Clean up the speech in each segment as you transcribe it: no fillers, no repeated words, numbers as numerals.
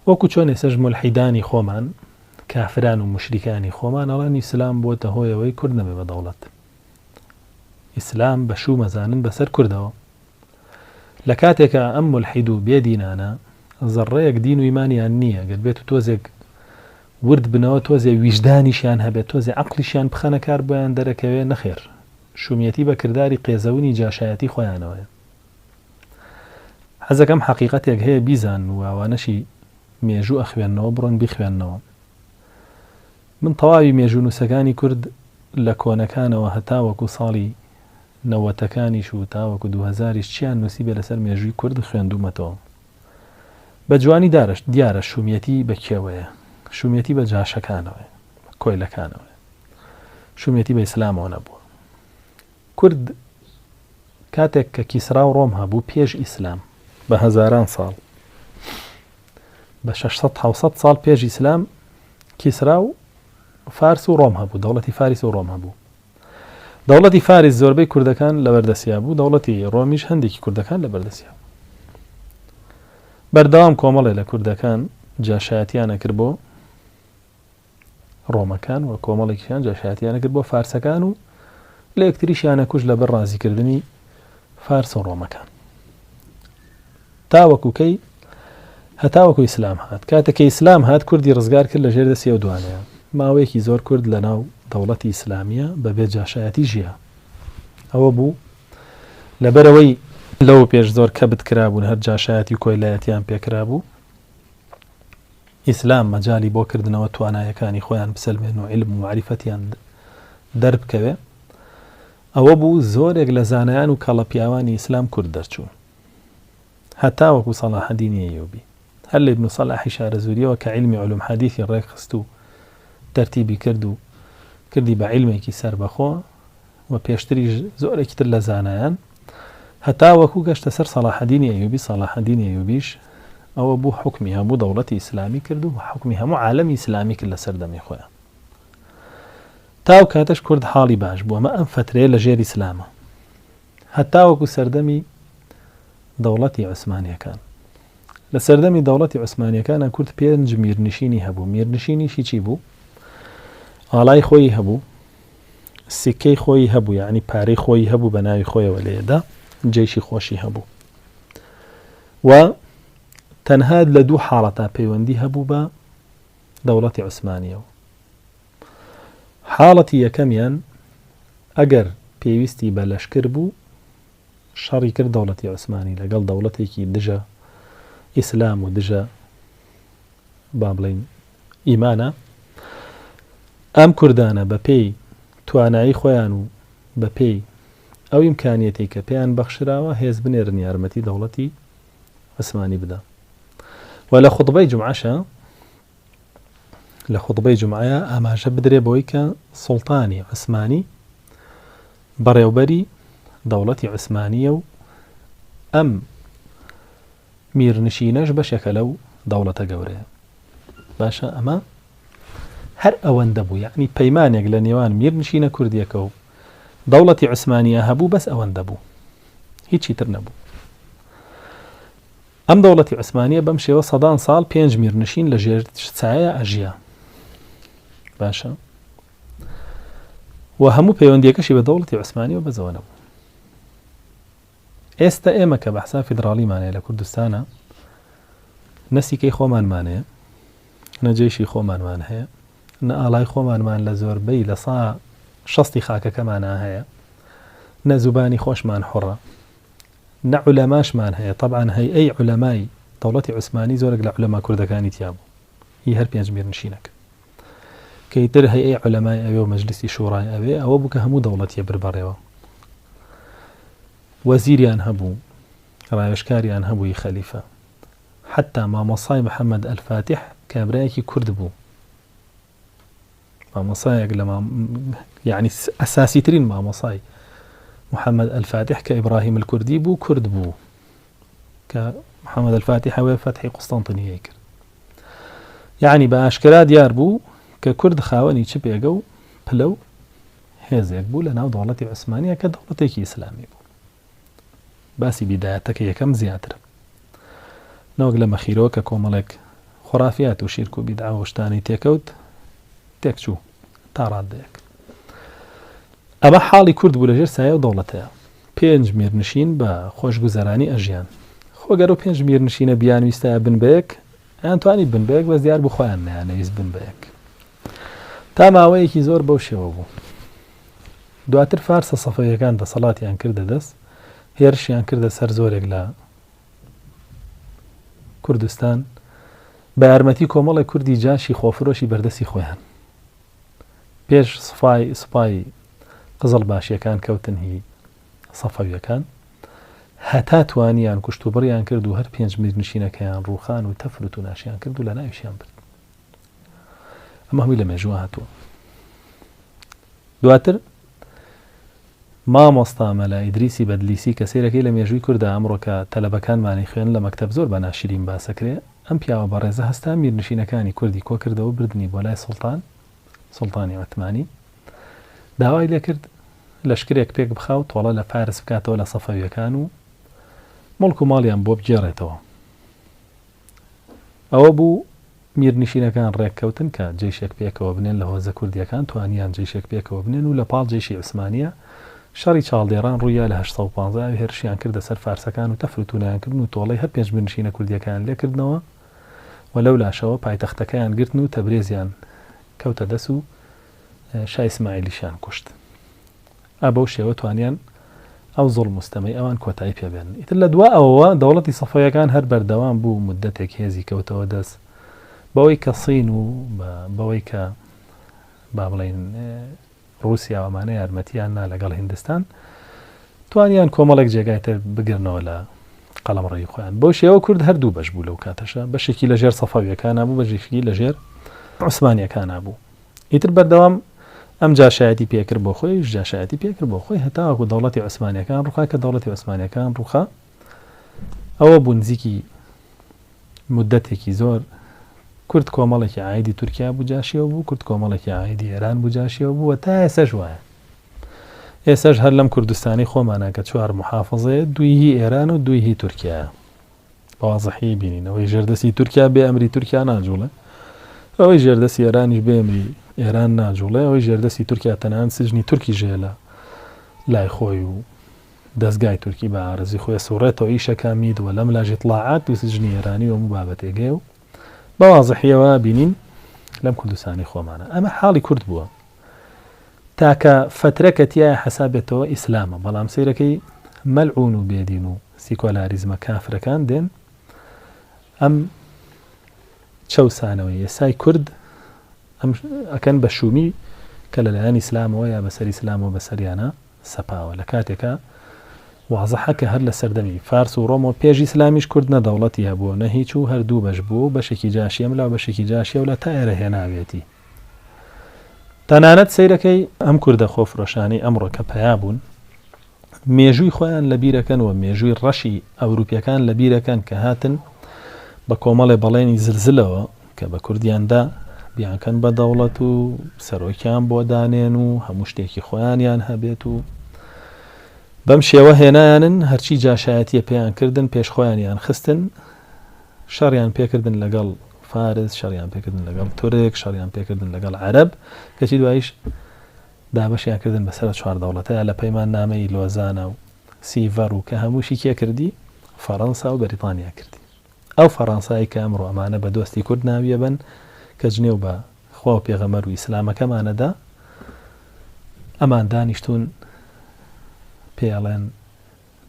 وەکو چۆن ئێسەش مولحیدانی خۆمان، کافران و موشریکانی خۆمان ئەڵێن ئیسلام بووەتە هۆی ئەوەی کورد نەبێ بە دەوڵەت. ئیسلام بە شووم ئەزانن بەسەر کوردەوە. لە کاتێکا ئەم مولحید و بێ دینانە زەڕڕەیەک دین و ئیمانیان نییە، گەر بێت و تۆزێک ورد بنەوە تۆزێ ویژدانیشیان هەبێت تۆزێ عەقڵیشیان بخەنە کار بۆیان دەرەکەوێ نەخێر شومیەتی بە کرداری قێزەونی جاشایەتی خۆیانەوەیە. حەزەکەم حەقیقەتێک هەیە بیزانن و ئەوانەشی مێژوو ئەخوێننەوە بڕۆن بیخوێننەوە. من تەواوی مێژوونووسەکانی کورد لە کۆنەکانەوە هەتاوەکو ساڵی نەوەتەکانیش و تاوەکو دووهەزاریش چیان نووسیبێ لەسەر مێژووی کورد خوێندوومەتەوە. بە جوانی دارە دیارە شومیەتی بە کێوەیە؟ شومیەتی بە جاشەکانەوەیە، بە کۆیلەکانەوەیە. شومیەتی بە ئیسلامەوە نەبووە. کورد کاتێک کە کیسرا و ڕۆم هەبوو پێش ئیسلام بە هەزاران ساڵ بە 600 700 ساڵ پێش ئیسلام کیسرا و فارس و ڕۆم هەبوو دەوڵەتی فارس و ڕۆم هەبوو دەوڵەتی فارس زۆربەی کوردەکان لەبەردەسیا بوو دەوڵەتی ڕۆمیش هەندێکی کوردەکان لەبەردەسیا بوو بەردەوام کۆمەڵێ لە کوردەکان جاشایەتیانە کرد بۆ ڕۆمەکان و کۆمەڵێکیشیان جاشایەتیان ئەکرد بۆ فارسەکان و لە یەکتریشیان ئەکوشت لەبەر ڕازیکردنی فارس و ڕۆمەکان تاوەکو کەی هەتاوەکو ئیسلام هات کاتێک کە ئیسلام هات کوردی ڕزگار کرد لە ژێر دەستی ئەو دوانەیە ماوەیەکی زۆر کورد لە ناو دەوڵەتی ئیسلامیە بەبێ جاشایەتی ژیا ئەوە بوو لەبەرەوەی لەو پێش زۆر کەبت کرابوون هەر جاشایەتی و کۆیلایەتیان پێکرابوو ئیسلام مەجالی بۆ کردنەوە توانایەکانی خۆیان بسەلمێنن و عیلم و مەعریفەتیان دەربکەوێ، ئەوە بوو زۆرێک لە زانایان و کەڵە پیاوانی ئیسلام کورد دەرچوون. هەتاوەکو سەڵاحەدینی ئەیوبی. هەر لە ئیبن سەلاحی شارەزووریەوە کە عیلمی علوم حەدیثی ڕێکخست و تەرتیبی کرد و کردی بە عیلمێکی سەربەخۆ و پێشتریش زۆرێکی تر لە زانایان هەتاوەکو گەشتە سەر سەڵاحەدینی ئەیوبی، سەڵاحەدینی ئەیوبیش ئەوە بوو حوکمی هەموو دەوڵەتی ئیسلامی کرد و حوکمی هەموو عالەمی ئیسلامی کرد لە سەردەمی خۆیان. تا ئەو کاتەش کورد حاڵی باش بوو، ئەمە ئەم فەترەیە لە ژێر ئیسلامە هەتاوەکو سەردەمی دەوڵەتی عوسمانیەکان. لە سەردەمی دەوڵەتی عوسمانیەکانا کورد پێنج میرنشینی هەبوو، میرنشینیشی چی بوو؟ ئاڵای خۆیی هەبوو، سکەی خۆیی هەبوو، یەعنی پارەی خۆیی هەبوو بە ناوی خۆیەوە لێدا، جەیشی خۆشی هەبوو و تەنها لە دوو حاڵەتا پەیوەندی هەبوو بە دەوڵەتی عوسمانیەوە. حاڵەتی یەکەمیان ئەگەر پێویستی بە لەشکر بوو شەڕی کرد دەوڵەتی عوسمانی لەگەڵ دەوڵەتێکی دژە ئیسلام و دژە با بڵین ئیمانە ئەم کوردانە بە پێی توانایی خۆیان و بە پێی ئەو ئیمکانیەتی کە پێیان بەخشراوە هێز بنێرن یارمەتی دەوڵەتی عوسمانی بدا و لە خوتبەی جومعەشە لە خوتبەی جومعەیە ئاماژە بدرێ بەوەی کە سوڵتانی عوسمانی بەڕێوبەری دەوڵەتی عوسمانییە و ئەم میرنشینەش بەشێکە لەو دەوڵەتە گەورەیە. باشە ئەمە هەر ئەوەندە بوو یعنی پەیمانێک لە نێوان میرنشینە کوردیەکە و دەوڵەتی عوسمانیە هەبوو بەس ئەوەندە بوو هیچی تر نەبوو. ئەم دەوڵەتی عوسمانیە بەم شێوە سەدان ساڵ پێنج میرنشین لە ژێر سایە ئەژیا باشە و هەموو پەیوەندیەکەشی بە دەوڵەتی عوسمانی و بەزەوە نەبوو ئێستا ئێمە کە بەحسا فیدراڵیمانەیە لە کوردستانە نەسیکەی خۆمانمانەیە نە جێشی خۆمانمان هەیە نە ئاڵای خۆمانمان لە زۆربەی لە سا شەستی خاکەکەمانە هەیە نە زوبانی خۆشمان حڕە نە عولەماشمان هەیە تەبعەن هەیئەی عولەمای دەوڵەتی عوسمانی زۆرێک لە عولەما کوردەکانی تیا بوو هی هەر پێنج میرنشینەکە کە ئیتر هەیئەی عولەمای ئەوێ و مەجلیسی شوڕای ئەوێ ئەوە بوو کە هەموو دەوڵەتیە بر بەڕێوە وەزیریان هەبوو ڕاوێژکاریان هەبووی خەلیفە حتا مامۆسای محەممەد ئەلفاتح کابرایەکی کورد بوو مامۆسایەک لە یعنی ئەساسی ترین مامۆسای محەممەد ئەلفاتح کە ئیبراهیم الکوردی بوو کورد بوو کە محەممەد الفاتح ئەوێ فەتحی قوستەنتنیەی کرد یعنی بە ئاشکرا دیار بوو کە کورد خاوەنی چ پێگە و پلە و هێزێک بوو لە ناو دەوڵەتی عوسمانیە کە دەوڵەتێکی ئیسلامی بوو باسی بیدایەتەکە یەکەم زیاتر نەوەک لە مەخیرەوە کە کۆمەڵێک خورافیات و شیرک و بیدعە و شتانی تێکەوت تێکچوو تا ڕادەیەک. ئەمە حاڵی کورد بوو لەژێر سایە و دەوڵەتەیا. پێنج میرنشین بە خۆشگوزەرانی ئەژیان. خۆ گەر ئەو پێنج میرنشینە بیانویستایە بن بە یەک، ئەیانتوانی بن بە یەک، بەس دیار بوو خۆیان نەیانەویست بن بە یەک. تا ماوەیەکی زۆر بەو شێوە بوو. دواتر فارسە سەفەویەکان دەسەڵاتیان کردە دەست، هێرشیان کردە سەر زۆرێک لە کوردستان بە یارمەتی کۆمەڵێک کوردی جاشی خۆفرۆشی بەردەستی خۆیان. پێش سوپای سوپای قزڵباشیەکان کەوتن هی سەفەویەکان هەتا توانیان کوشت و بڕیان کرد و هەر پێنج میرنشینەکەیان ڕووخان و تەفر و توناشیان کرد و لە ناویشیان برد. ئەمە هەمووی لە مێژووە هاتووە. دواتر مامۆستا مەلا ئیدریسی بەدلیسی کە سەیرەکەی لە مێژووی کوردا ئەمڕۆ کە تەلەبەکانمانی خوێن لە مەکتەب زۆر بە ناشرین باسەکرێ ئەم پیاوە بەڕێزە هەستا میرنشینەکانی کوردی کۆکردەوە بردنی بۆ لای سوڵتان سوڵتانی عوتمانی داوای لێکرد لەشکرێک پێک بخا و تۆڵە لە فارس بکاتەوە لە سەفەویەکان و موڵک و ماڵیان بۆ بگێڕێتەوە. ئەوە بوو میرنشینەکان ڕێککەوتن کە جەیشێک پێکەوە بنێن لە هۆزە کوردییەکان توانیان جەیشێک پێکەوە بنێن و لە پاڵ جەیشی عوسمانییە شەڕی چاڵدێڕان ڕوویا لە 815 ئەوی هێرشیان کردە سەر فارسەکان و تەفر و تونایان کردن و تۆڵەی هەر پێنج میرنشینە کوردییەکەیان لێ کردنەوە و لەو لاشەوە پایتەختەکەیان گرتن و تەبرێزیان کەوتە دەس و شا ئیسماعیلیشیان کوشت. ئا بەو شێوە توانیان ئەو زوڵم و ستەمەی ئەوان کۆتایی پێ بێنن. ئیتر لە دوا ئەوەوە دەوڵەتی سەفەویەکان هەر بەردەوام بوو موددەتێک هێزی کەوتەوە دەست بەوەی کە سین و بەوەی کە با بڵێین ڕووسیا و ئەمانە یارمەتیان نا لەگەڵ هیندستان توانیان کۆمەڵێک جێگای تر بگرنەوە لە قەڵەمڕەوی خۆیان. بەو شێوە کورد هەر دوو بەش بوو لەو کاتەشا بەشێکی لە ژێر سەفەویەکانا بوو بەشێکی لە ژێر عوسمانیەکانا بوو. ئیتر بەردەوام ئەم جاشایەتی پێکرد بۆ خۆی ئەویش جاشایەتی پێکرد بۆ خۆی هەتاوەکو دەوڵەتی عوسمانیەکان ڕوخا کە دەوڵەتی عوسمانیەکان ڕوخا ئەوە بوو نزیکی مدەتێکی زۆر کورد کۆمەڵێکی عایدی تورکیا بوو جاشیەوە بوو کورد کۆمەڵێکی عایدی ئێران بوو جاشیەوە بوو تا ئێسەش وایە ئێسەش هەر لەم کوردستانی خۆمانە کە چوار محافظەیە دووی هی ئێران و دووی هی تورکیایە بە وازحی بینین ئەوەی ژێردەستی تورکیا بێ ئەمری تورکیا ناجوڵێ ئەوەی ژێردەستی ئێرانیش بێ ئەمری ئێران ناجوڵێ ئەوەی ژێردەستی تورکیا تەنان سجنی تورکی ژێ لە لای خۆی و دەستگای تورکی بە ئارەزوی خۆی سوڕێتەوە ئیشەکە مید و لەم لاژ ئیتڵاعات و سجنی ئێرانی و هەموو بابەتێک هەیە و بە وازحیەوە بینین لەم کوردستانی خۆمانە ئەمە حاڵی کورد بووە تاکە فەترە کە تیایا حەسابێتەوە ئیسلامە بەڵام سەیرەکەی مەلعون و بێدین و سیکۆلاریزمە کافرەکان دێن ئەم چەوسانەوەی ئێسای کورد ئەم ئەکەن بە شومی کە لەلایەن ئیسلامەوە یا بەسەر ئیسلامەوە بەسەریانە سەپاوە لە کاتێکا وازحە کە هەر لە سەردەمی فارس و ڕۆمەوە پێش ئیسلامیش کورد نە دەوڵەتی هەبووە نە هیچ و هەر دوو بەش بووە و بەشێکی جاشی ئەملا و بەشێکی جاشی ئەولا تا ئێرە هێناوێتی تەنانەت سەیرەکەی ئەم کوردە خۆفرۆشانەی ئەمڕۆ کە پەیا بوون مێژووی خۆیان لە بیرەکەن و مێژووی ڕەشی ئەوروپیەکان لە بیرەکەن کە هاتن بە کۆمەڵێ بەڵێنی زلزلەوە کە بە کوردیان دا بیانکەن بە دەوڵەت و سەرۆکیان بۆ دانێن و هەموو شتێکی خۆیانیان هەبێت و بەم شێوە هێنایانن هەرچی جاشایەتیە پێیان کردن پێش خۆیانیان خستن شەڕیان پێکردن لەگەڵ فارس، شەڕیان پێکردن لەگەڵ تورک، شەڕیان پێکردن لەگەڵ عەرەب، کەچی دواییش دابەشیان کردن بەسەر چوار دەوڵەتەیا لە پەیماننامەی لۆزانا و سیڤەر و کە هەمووشی کێ کردی؟ فەڕەنسا و بەریتانیا کردی. ئەو فەڕەنسای کە ئەمڕۆ ئەمانە بە دۆستی کورد ناویەبەن کە جنێو بە خوا و پێغەمبەر و ئیسلامەکەمان ئەدا، ئەمان دانیشتوون پێی ئەڵێن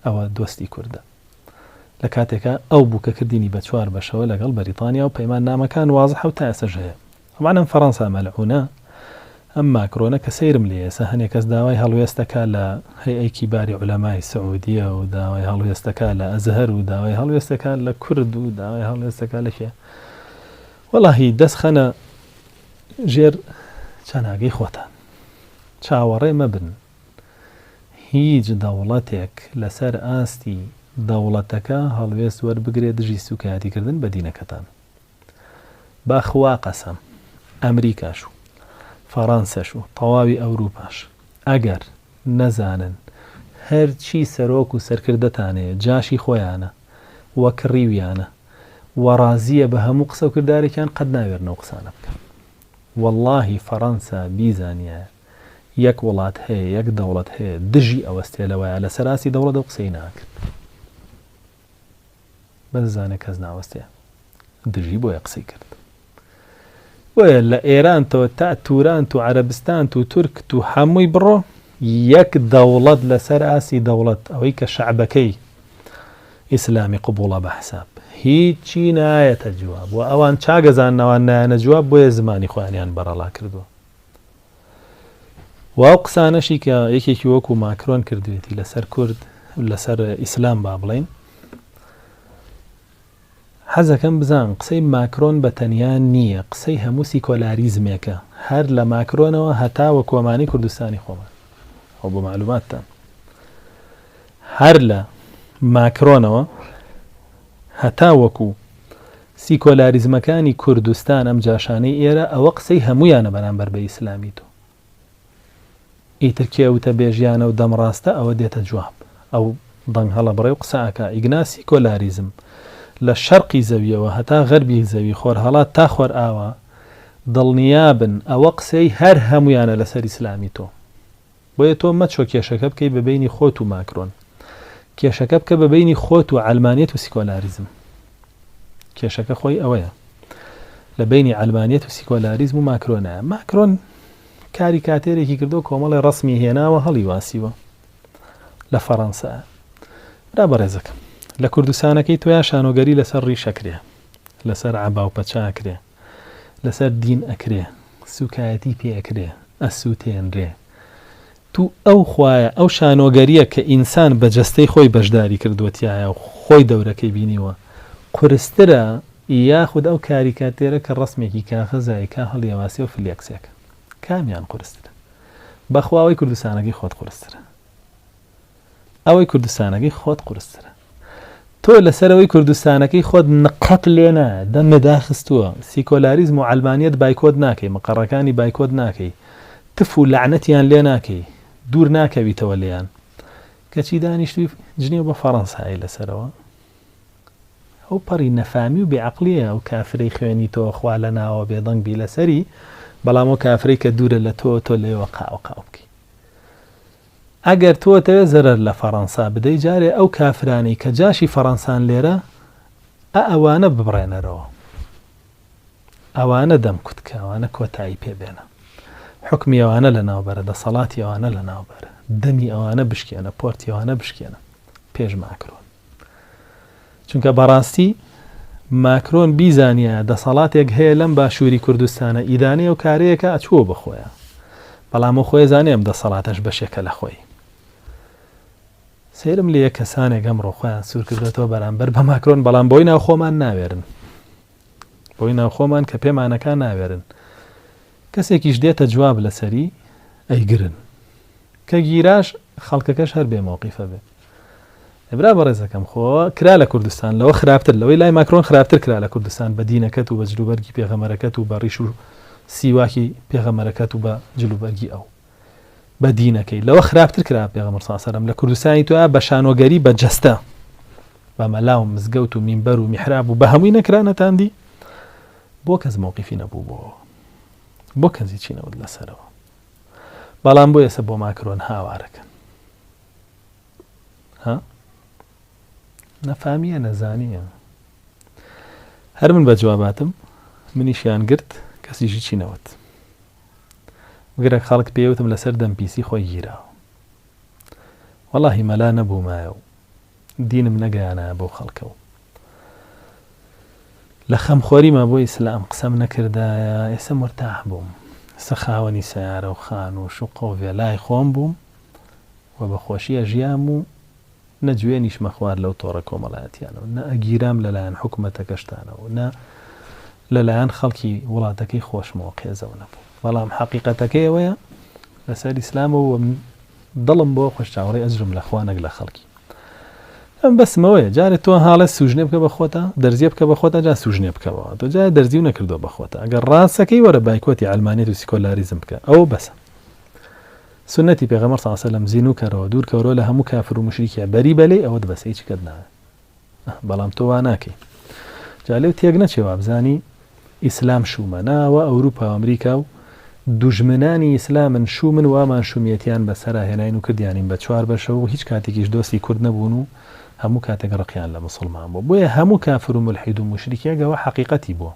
ئەوە دۆستی کوردە. لە کاتێکا ئەو بوو کە کردینی بە چوار بەشەوە لەگەڵ بەریتانیا و پەیماننامەکان وازحە و تا ئێستەش هەیە. تەبعەن ئەم فەڕەنسا مەلعونە، ئەم ماکرۆنە کە سەیرم لێیە ئێستا هەنێ کەس داوای هەڵوێست دەکا لە هەیئەی کیباری عولەمای سعودیە و داوای هەڵوێست دەکا لە ئەزهەر و داوای هەڵوێست دەکا لە کورد و داوای هەڵوێست دەکا لە کێ. وەڵاهی دەست خەنە ژێر چەناگەی خۆتان. چاوەڕێ مەبن هیچ دەوڵەتێک لەسەر ئاستی دەوڵەتەکە هەڵوێست وەربگرێت دژی سوکایەتی کردن بە دینەکەتان. بە خوا قەسەم ئەمریکاش و فەڕەنسەش و تەواوی ئەوروپاش ئەگەر نەزانن هەرچی سەرۆک و سەرکردەتان هەیە جاشی خۆیانە و کڕیویانە. و ڕازییە بە هەموو قسە و کردارێکیان قەت ناوێرن ئەو قسانە بکەن. وەڵاهی فەڕەنسا بیزانیایە یەک وڵات هەیە یەک دەوڵەت هەیە دژی ئەوەستێ لەوەیا لەسەر ئاستی دەوڵەت ئەو قسەی ناکرد. بەس زانێ کەس ناوەستێ دژی بۆیە قسەی کرد. بۆیە لە ئێرانتەوە تا تورانت و عەرەبستانت و تورکت و هەمووی بڕۆ یەک دەوڵەت لەسەر ئاستی دەوڵەت ئەوەی کە شەعبەکەی ئیسلامی قبوڵە بە حساب هیچی نایەتە جواب و ئەوان چاگەزاننەوان نایەنە جواب بۆیە زمانی خۆیانیان بەڕەڵا کردووە و ئەو قسانەشی کە یەکێکی وەکو ماکرۆن کردوێتی لەسەر کورد لەسەر ئیسلام با بڵین حەزەکەم بزانم قسەی ماکرۆن بە تەنیا نییە، قسەی هەموو سیکۆلاریزمێکە، هەر لە ماکرۆنەوە هەتا وەکوەمانی کوردستانی خۆمان. ئەوە بۆ مەعلوماتتان. هەر لە ماکرۆنەوە هەتا وەکو سیکۆلاریزمەکانی کوردستان ئەم جاشانەی ئێرە ئەوە قسەی هەموویانە بەرامبەر بە ئیسلامی تۆ. ئیتر کێ وتە بێژیانە و دەم ڕاستە ئەوە دێتە جواب ئەو دەنگ هەڵەبڕێ و قسە ئەکا ئیگنا سیکۆلاریزم لە شەرقی زەویەوە هەتا غەربی زەوی خۆرهەڵات تا خۆرئاوا دڵنیابن ئەوە قسەی هەر هەمویانە لەسەر ئیسلامی تۆ بۆیە تۆ مەچۆ کێشەکە بکەی بە بەینی خۆت و ماکرۆن کێشەکە بکە بە بەینی خۆت و عەلمانیەت و سیکۆلاریزم کێشەکە خۆی ئەوەیە لە بەینی عەلمانیەت و سیکۆلاریزم و ماکرۆنایە ماکرۆن کاری کاتێرێکی کردو کۆمەڵی ڕسمی هێناوە هەڵی واسیوە لە فەڕەنسا برا بەڕێزەکەم لە کوردستانەکەی تۆیا شانۆگەری لەسەر ڕیشەکرێ لەسەر عەبا و پەچاکرێ لەسەر دین ئەکرێ سوکایەتی پێ ئەکرێ ئەسوتێنرێ تو ئەو خوایە ئەو شانۆگەریە کە ئینسان بە جەستەی خۆی بەشداری کردوە تیایا و خۆی دەورەکەی بینیوە قورسترە یاخود ئەو کاریکاتێرە کە ڕەسمێکی کاغەزە ئەیکا هەڵیەواسێ و فلێکسێکە کامیان قورسترە بەخوا ئەوەی کوردستانەکەی خۆت قورسترە. ئەوەی کوردستانەکەی خۆت قورسترە. تۆ لەسەر ئەوەی کوردستانەکەی خۆت نقەت لێ نایە، دەمت داخستووە، سیکۆلاریزم و عەلمانیەت بایکۆت ناکەی، مقەڕەکانی بایکۆت ناکەی، تف و لەعنەتیان لێ ناکەی، دوور ناکەویتەوە لێیان. کەچی دانیشتووی جنێو بە فەڕەنسایی لەسەرەوە. ئەو پەڕی نەفامی و بێ عەقڵیە ئەو کافرەی خوێنی تۆ خوا لە ناوەوە بێدەنگ بی لەسەری، بەڵام ئەو کافرەی کە دوورە لە تۆ، تۆ لێیەوە قاوە قاو بکەی. ئەگەر تۆ ئەتەوێ زەرەر لە فەڕەنسا بدەی جارێ ئەو کافرانەی کە جاشی فەڕەنسان لێرە ئە ئەوانە ببڕێنەرەوە ئەوانە دەم کوت کە ئەوانە کۆتایی پێ بێنە حوکمی ئەوانە لە ناو بەرە دەسەڵاتی ئەوانە لە ناو بەرە دەمی ئەوانە بشکێنە پۆرتی ئەوانە بشکێنە پێش ماکرۆن چونکە بەڕاستی ماکرۆن بیزانیایە دەسەڵاتێک هەیە لەم باشووری کوردستانە ئیدانەی ئەو کارەیەکە ئەچووە بە خۆیان بەڵام ئەو خۆی زانێ ئەم دەسەڵاتەش بەشێکە لە خۆی سەیرم لێیە کەسانێک ئەمڕۆ خۆیان سوور کردێتەوە بەرامبەر بە ماکرۆن بەڵام بۆی ناوخۆمان ناوێرن بۆی ناوخۆمان کە پێمانەکان ناوێرن کەسێکیش دێتە جواب لەسەری ئەیگرن کە گیراش خەڵکەکەش هەر بێ مەوقیفە بێ. ئێ برا بەڕێزەکەم خۆ کرا لە کوردستان لەوە خراپتر لەوەی لای ماکرۆن خراپتر کرا لە کوردستان بە دینەکەت و بە جلوبەرگی پێغەمەرەکەت و بە ڕیش و سیواکی پێغەمەرەکەت و بە جلوبەرگی ئەو بە دینەکەی لەوە خراپتر کرا پێغەمبەر صلی الله علیه لە کوردستانی تۆ بە شانۆگەری بە جەستە بە مەلا و مزگەوت و مینبەر و میحراب و بە هەمووی نەکرا نەتاندی بۆ کەس مەوقیفی نەبوو بۆ بۆ کەس هیچی نەوت لەسەرەوە بەڵام بۆ ئێستا بۆ ماکرۆن هاوارەکەن ها نەفامیە نەزانیە هەر من بە جواباتم منیشیان گرت کەسیشی چی نەوت بگرە خەڵک پێوتم لەسەر دەم پیسی خۆی گیراوە وەڵاهی مەلا نەبوومایە و دینم نەگەیانایە بەو خەڵکە و لە خەمخۆریما بۆ ئیسلام قسەم نەکردایە ئێستا مورتاح بووم ئێستا خاوەنی سەیارە و خانوو و شوقە و ڤێلای خۆم بووم و بە خۆشی ئەژیام و نە جوێنیشمە خوارد لەو تۆڕە کۆمەڵایەتیانەوە نە ئەگیرام لەلایەن حکومەتەکەشتانەوە نە لەلایەن خەڵکی وڵاتەکەی خۆشمەوە قێزەو نەبوو بەڵام حەقیقەتەکەی ئەوەیە لەسەر ئیسلامەوە دڵم بۆ خۆش چاوەڕێی ئەجرم لە خوا نەک لە خەڵکی ئەم بەسمەوەیە جارێ تۆ هاڵێ سوژنێ بکە بە خۆتا دەرزیە بکە بە خۆتا جا سوژنێ بکەوە تۆ جارێ دەرزی و نەکردووە بە خۆتا ئەگەر ڕاستەکەی وەرە بایکۆتی عەلمانیەت و سیکۆلاریزم بکە ئەوە بەسە سوننەتی پێغەمبەر صلی الله علیه و سلم زینوو کەرەوە دوور کەورەوە لە هەموو کافر و موشریکیا بەری بەلێی ئەوەت بەسە هیچ کەت ناوێ بەڵام تۆ وا ناکەی. جا لێو تێک نەچێ وابزانی ئیسلام شومە نا ئەوە ئەوروپا و ئەمریکا و دوژمنانی ئیسلامن شومن وامان شومیەتیان بەسەرا هێناین و کردیانین بە چوار بەشەوە و هیچ کاتێکیش دۆستی کورد نەبوون و هەموو کاتێک ڕقیان لە موسڵمان بووە بۆیە هەموو کافر و مولحید و موشریکێک ئەوە حەقیقەتی بووە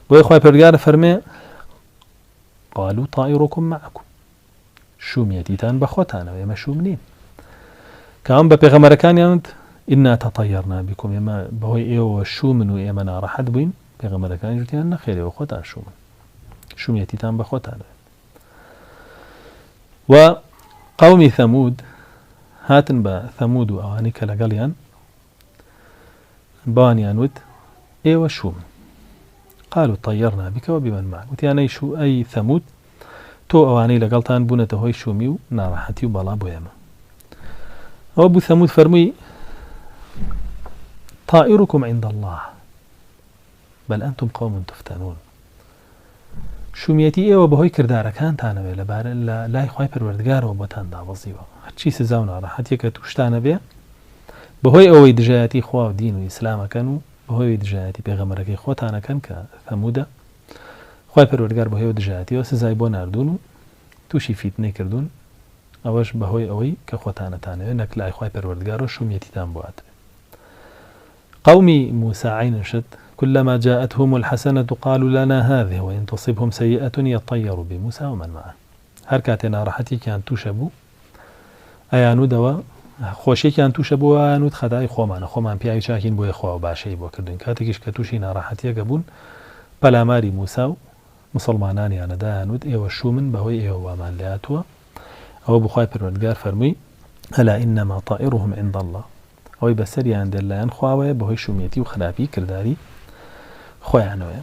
بۆیە خوای پەروەردگار فەرمێ قالوا طائركم معكم شومیەتیتان بە خۆتانەوە ئێمە شوم نین. کە ئەم بە پێغەمبەرەکانیان وت، انا تطیرنا بکم، ئێمە بەهۆی ئێوەوە شومن و ئێمە ناڕەحەت بووین، پێغەمبەرەکانیش وتیان نەخێر ئێوە خۆتان شومن، شومیەتیتان بە خۆتانەوە. و قەومی ثەمود هاتن بە ثەمود و ئەوانەی کە لەگەڵیان بەوانیان وت، ئێوە شوومن. قالوا طیرنا بک وبمن معک، وتیان ئەی شوو، ئەی ثەموود، تۆ و ئەوانەی لەگەڵتان بوونەتە هۆی شوومی و ناڕەحەتی و بەڵا بۆ ئێمە. ئەوە بوو ثەموود فەرمووی، طائرکم عند اللە بل انتم قوم تفتنون، شوومیەتی ئێوە بەهۆی کردارەکانتانەوەیە لەبارە لە لای خوای پەروەردگارەوە بۆتان دابەزیوە هەرچی سزا و ناڕەحەتیەکە توشتانە بێ بەهۆی ئەوەی دژایەتی خوا و دین و ئیسلام ئەکەن و بەهۆی دژایەتی پێغەمبەرەکەی خۆتان ئەکەن کە ثەمودە خوای پەروەردگار بەهۆی دژایەتیەوە سزای بۆ ناردوون و توشی فیتنەی کردوون ئەوەش بەهۆی ئەوەی کە خۆتانەتانەوێ نەک لای خوای پەروەردگارەوە شومیەتیتان بۆ هاتبێ. قومی موسا عەینەن شت، کلما جاءتهم الحسنە قالوا لنا هذه وان تصبهم سیئە یطیروا بموسی ومن معه هەر کاتێ ناڕەحەتیەکیان توشە بوو ئەیانودەوە خۆشیەکیان توشە بوو ئەیانوت خەتای خۆمانە خۆمان پیاوی چاکین بۆیە خوا باشەی بۆ کردوین کاتێکیش کە توشی ناڕەحەتیەکە بوون پەلاماری موسا و موسڵمانانیانە دایانوت ئێوە شومن بەهۆی ئێوە وامان لێهاتووە ئەوە بوو خوای پەروەردگار فەرمووی الا انما طائرهم عند اللە ئەوەی بەسەریان دێت لایەن خواوەیە بەهۆی شومیەتی و خراپی کرداری خۆیانەوەیە.